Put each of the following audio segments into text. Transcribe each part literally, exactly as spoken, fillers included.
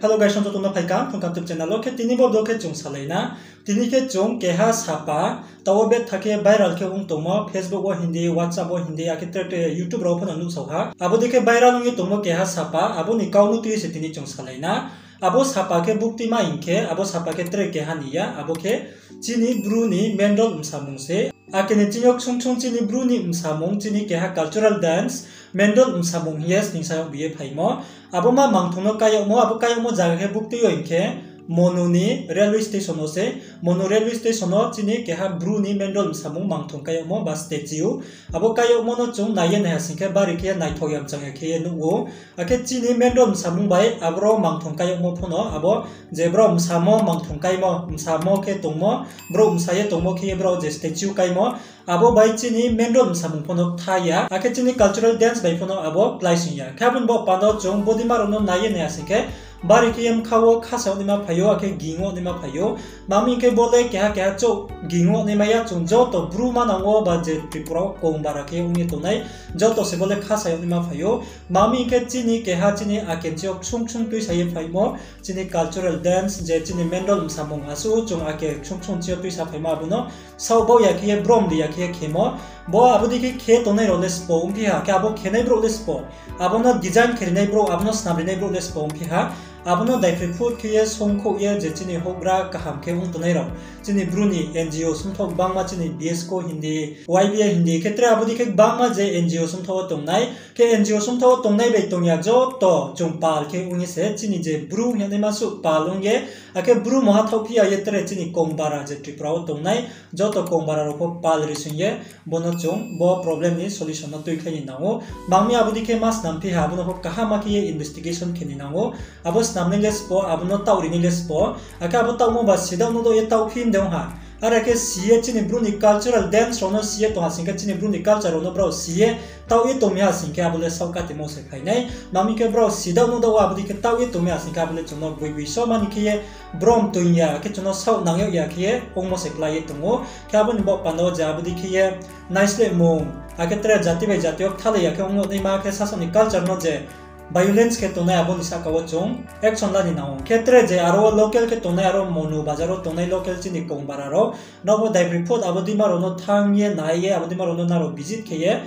Hello guys, joto no phaikha Phungkam YouTube channel wo. Khe tini bo video khe chung salai na. Tini khe chung keha sapa, taoh wo betha khe viral khe ong tongmo, Facebook wo hindi, WhatsApp wo hindi, akhe tre tre YouTube rao pho no nuhsao ha. Abo dei khe viral ong ye tongmo keha sapa, abo ni kau no tui ye se tini chung salai na. Abo sapa khe buktima hing khe, abo sapa khe tre keha ni ya, abo khe chini Bru ni Mendel bsamung se. Akhe ni chini yo ksung ksung chini Bru ni bsamung, chini keha cultural dance, Mendel bsamung hing ye sning sa yag bi ye phaimo. Abo ma mangthong no kai yagmo, abo kai yagmo zaga khe buktui yo hing khe Monu ni railway station wo se. Monu railway station wo chini keha Bru ni Mendel bsamung mangthong kai yagmo ba statue. Abo kai yagmo no chung nai ye nai ha sing khe bari khe naithok ya mchang ya khe ye nuh ou. Akhe chini Mendel bsamung bai aboro mangthong kai yagmo pho no abo je brao bsamo mangthong kaimo, bsamo khe tongmo, brao bsa ye tongmo khe ye brao je statue kaimo, abo bai chini Mendel bsamung pho no ktha ya, akhe chini cultural dance bai pho no abo kláising ya. Khe abo ni baoh panda wo chung bodei ma rao no nai ye nai ha sing khe, bari khe ye bkha wo khasa yag naima phai ou, akhe ging yag naima phai ou. Tma hing khe bo le keha keha chouh ging yag naima ya, chung joto Bru manang wo ba je Tripura wo kong bara khe ong ye tongnai, joto se bo le khasa yag naima phai ou. Tma hing khe chini keha chini akenchi yo ksung ksung tuisa ye phaimo, chini cultural dance, je chini Mendel bsamung asuh chung ake ksung ksung chi yo tuisa phaimo, abo no saoh baoh ya khe ye, brom ri ya khe ye khemo. Bo abo dei khe khe tongnai rao le sbo ongphi ha, khe abo khenai brouh le sbo, abo no design khe rinai brouh, abo no snam rinai brouh le sbo ongphi ha. Abo no daiphroi phut khe ye songkhouh ye je chini houhgra kaham khe ong tongnai rao, chini Bru ni N G O sumthaoh gbangma, chini BSCO hindi, Y B A hindi, khe tre abo dei khe gbangma je N G O sumthaoh wo tongnai, khe N G O sumthaoh wo tongnai bai tong ya joto chung pal khe ong ye se chini je Bru hing ye naima suh pal ong ye, akhe Bru mungha thaohphi ya ye tre chini kong bara je Tripura wo tongnai, joto kong bara rao pho pal rising ye, bo no chung bo problem ni solution no tuikhlai ni nang ou. Tma hing mi abo dei khe ma snam phi ha, abo no pho kaham ma khe ye investigation khe ni nang ou. Abo snamnai le sbo, abo no taoh rinai le sbo, akhe abo taohmo ba sidaoh nuhdaoh ye taohphi mde ong ha. Are khe si ye chini Bru ni cultural dance rao no si ye tong ha sing khe, chini Bru ni culture rao no brao si ye taoh ye tong mi ha sing khe, abo le saoh katimo se phai nai. Tma hing khe brao sidaoh nuhdaoh wo abo dei khe taoh ye tong mi ha sing khe, abo le chung no boi boi so mani khe ye brom toing ya, khe chung no saoh nang yag ya khe ye ongmo se klái ye tong ou. Khe abo ni baoh panda wo je abo dei khe ye naislehmung, akhe tre jati bai jati yo kthalai ya khe ong yag naima, khe sasaoh ni culture no je violence khe tongnai, abo ni sahka wo chung action la ni nang ou. Khe tre je aro wo local khe tongnai, aro Monu bazar wo tongnai local chini kong bara rao, nrao pho daiphroi phut abo deima rao no thanng ye nai ye, abo deima rao no nrao visit khe ye,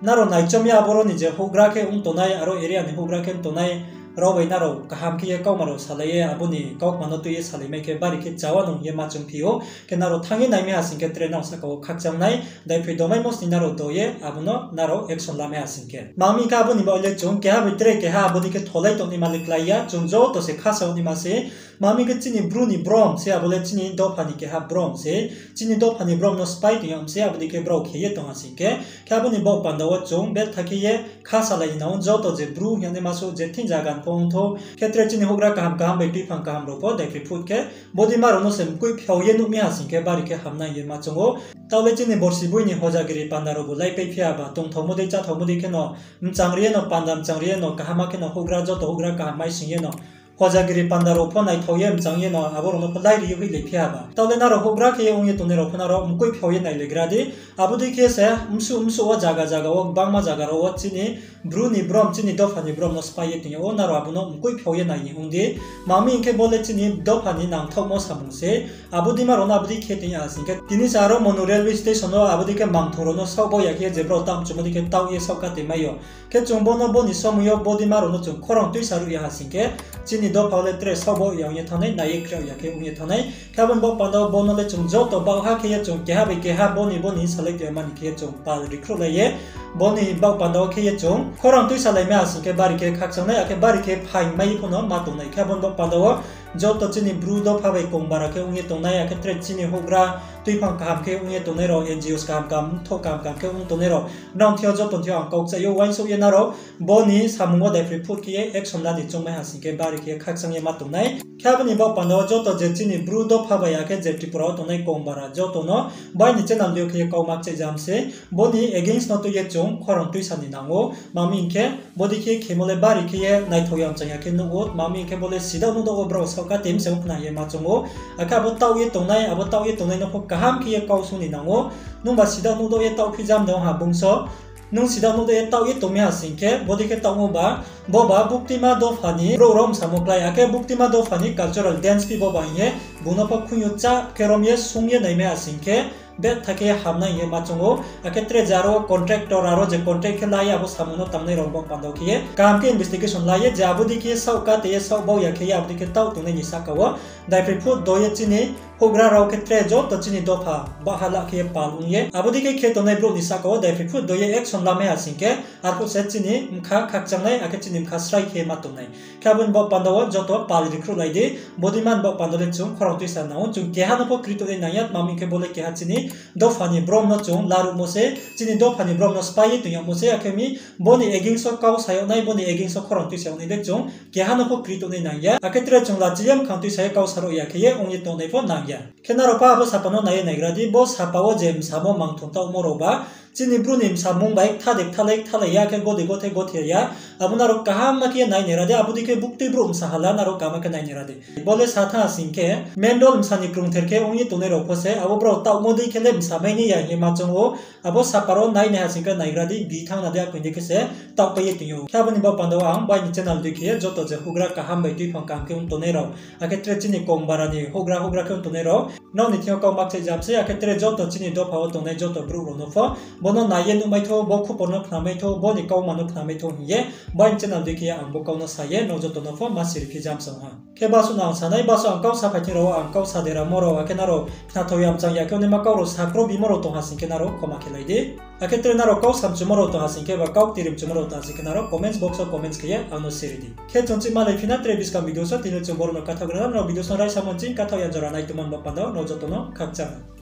nrao naichom ye aboro ni je houhgra khe ong tongnai, aro area ni houhgra khe ong tongnai rao bai nrao kaham khe ye kauma rao salai ye, abo ni kaukma no tui ye salai mai khe bari khe chawa nung ye ma choungphi ou. Khe nrao thanng ye nai mi ha sing khe tre nrao sahka wo khakchang nai, daiphroi domaimo sni nrao do ye abo no nrao action la mai ha sing khe. Tma hing khe abo ni baoh le chung keha bai tre keha abo dei khe tholai tongnaima le klái ya, chung joto se khasa yag naima se. Tma hing khe chini Bru ni brom se, abo le chini dopha ni keha brom se, chini dopha ni brom no spái tong yag mi se, abo dei khe brao khe ye tong ha sing khe. Khe abo ni baoh panda wo chung betha khe ye kha salai ni nang ou, joto je Bru hing ye naima suh je thing zaga ni pho ongthou, khe tre chini houhgra kaham kaham bai tuiphang kaham rao pho daiphroi phut khe bodeima rao no se mkoih phiao ye nuh mi ha sing khe bari khe hamnai ye ma choung ou. Taoh le chini borsi boi ni hojagiri panda raobu láipaiphi ya ba, tongthaomo dei cháthaomo dei kheno, mchang ri ye no, panda mchang ri ye no, kaham ma kheno houhgra, joto houhgra kaham mai sing ye no, hojagiri panda rao pho naithao ye mchang ye no, abo rao no pho lái ri ye hoihlaiphi ya ba. Taoh le nrao houhgra khe ye ong ye tongnai rao pho nrao mkoih phiao ye nailaigra di. Abo dei khe se bsuh bsuh wo zaga zaga wo, gbangma zaga rao wo chini Bru ni brom, chini dopha ni brom no spái ye tong yag ou, nrao abo no mkoih phiao ye nai ni ong di. Tma hing khe bo le chini dopha ni nangthaohmo samung se. Abo deima rao no abo dei khe tong ya ha sing khe, tini se aro Monu railway station wo abo dei khe mangthong rao no saoh baoh ya khe je brao tang mchumo dei khe taoh ye saoh kate mai ou. Khe chung bo no bo ni somoi yo bodeima rao no chung khorang tuisa ruh ya ha sing khe, chini dopha wo le tre saoh baoh ya ong ye thanngnai, nai ye kra ya khe ong ye thanngnai. Khe abo ni baoh panda wo bo no le chung joto baohha khe ye chung keha bai keha bo ni bo ni salai tong ya mani khe ye chung pal rikhruhlai ye, bo ni baoh panda wo khe ye chung khorang tuisalai mai ha sing khe bari khe khakchang nai, akhe bari khe phaing mai pho no ma tong nai. Khe abo ni baoh panda wo joto chini Bru dopha bai kong bara khe ong ye tongnai, akhe tre chini houhgra tuiphang kaham khe ong ye tongnai rao, N G Os kaham kaham, mthoh kaham kaham khe ong tongnai rao, nrao thing yo joto thing yo ang kau kchaih ou, uaingsouh ye nrao bo ni samung wo daiphroi phut khe ye action la ni choungmai ha sing khe bari khe khakchang ye ma tong nai. Khe abo ni baoh panda wo joto je chini Bru dopha bai akhe je Tripura wo tongnai kong bara joto no bai ni channel dei yo khe ye kauma kchaih jam se, bo ni against no tui ye chung khorang tuisa ni nang ou. Tma hing khe, bodei khe khemo le bari khe ye naithao ya mchang ya khe nuh ou. Tma hing khe bo le sidaoh nuhdaoh wo brao saoh kate mse ong khna ye ma choung ou. Akhe abo taoh ye tongnai, abo taoh ye tongnai no pho kaham khe ye kau sung ni nang ou. Nungba sidaoh nuhdaoh ye taohphi jam de ong ha bung so. Nung sida nuh de ye taoh ye tongmi ha sing khe, bodei khe taohmo ba, bo ba buktima dopha ni brouh rao msamo klái, akhe buktima dopha ni cultural dance phi bo ba hing ye, bung no pho khuiyo chap khe rom ye sung ye naimai ha sing khe, betha khe hamnai hing ye ma choung ou. Akhe tre je aro contractor aro je contract khe la ye abo samung no tangnai rao bo panda wo khe ye, kaham khe investigation la ye, je abo dei khe ye saoh kate ye saoh bau ya khe ye abo dei khe taoh tongnai ni sahka wo, daiphroi phut do ye chini houhgra rao khe tre joto chini dopha baha la khe ye pal ong ye, abo dei khe khe tongnai brouh ni sahka wo daiphroi phut do ye action lamai ha sing khe, arphuh se chini bkha khakchangnai, akhe chini bkha srai khe ma tongnai. Khe abo ni baoh panda wo joto pal ri khruhlai di, bodei man baoh panda le chung khorang tuisa nang ou, chung keha no pho kri tongnai nang ya, tma hing khe bo le keha chini dopha ni brom no chung laruhmo se, chini dopha ni brom no spái ye toing yagmo se, akhe mi bo ni against wo kau sa yag nai, bo ni against wo khorang tuisa yag nai le chung keha no pho kri tongnai nang ya, akhe tre chung lachi ye mkhang tuisa ye kau sa rao ya khe ye ong ye tongnai pho nang ya. Khe nrao pho abo sapa no nai ye naigra di, bo sapa wo je msamo mangthung taohmo rao ba, chini bru ni msamung bai ktha de kthalai, kthalai ya khe gode gothe gothe ya, abo nrao kaham ma khe ye nai naira di, abo dei khe buktui brouh msa hala nrao kaham ma khe nai naira di. Bo le sa thanng ha sing khe, Mendol bsa ni krungther khe ong ye tongnai rao pho se, abo brao taohmo dei khe le msa mai ni ya hing ye ma choung ou, abo sapa rao nai nai ha sing khe naigra di, bi thanng na di, akoi dei khe se taohpai ye toing ou. Khe abo ni baoh panda wo ang bai ni channel dei khe ye joto je houhgra kaham bai tuiphang kaham khe ong tongnai rao, akhe tre chini kong bara ni houhgra houhgra khe ong tongnai rao, nrao ni thing yo kau makchaih jam se, akhe tre joto chini dopha wo tongnai joto brouh rao no pho, bo no nai ye nuhmai thou, bo khupor no khnamai thou, bo ni kauma no khnamai thou hing ye, bai ni channel dei khe ye ang bo kau no sa ye nrao joto no pho ma siri phi jam se ong ha. Khe basuh no ang sa nai, basuh ang kau saphai thing rao wo ang kau sa deramo rao, akhe nrao khnathao ya mchang ya khe onaima kau rao sakro bimo rao tong ha sing khe nrao khoma khe lai di. Akhe tre nrao kau samchumo rao tong ha sing khe ba kau ktirimchumo rao tong ha sing khe nrao comments box wo comments khe ye ang no siri di. Khe chung chi malai phi na tre buskang video so, tini chung boro no kathaoh gra na, nrao video so raisa mon ching kathaoh ya jora nai tongmo ni baoh panda wo nrao joto no khakchang.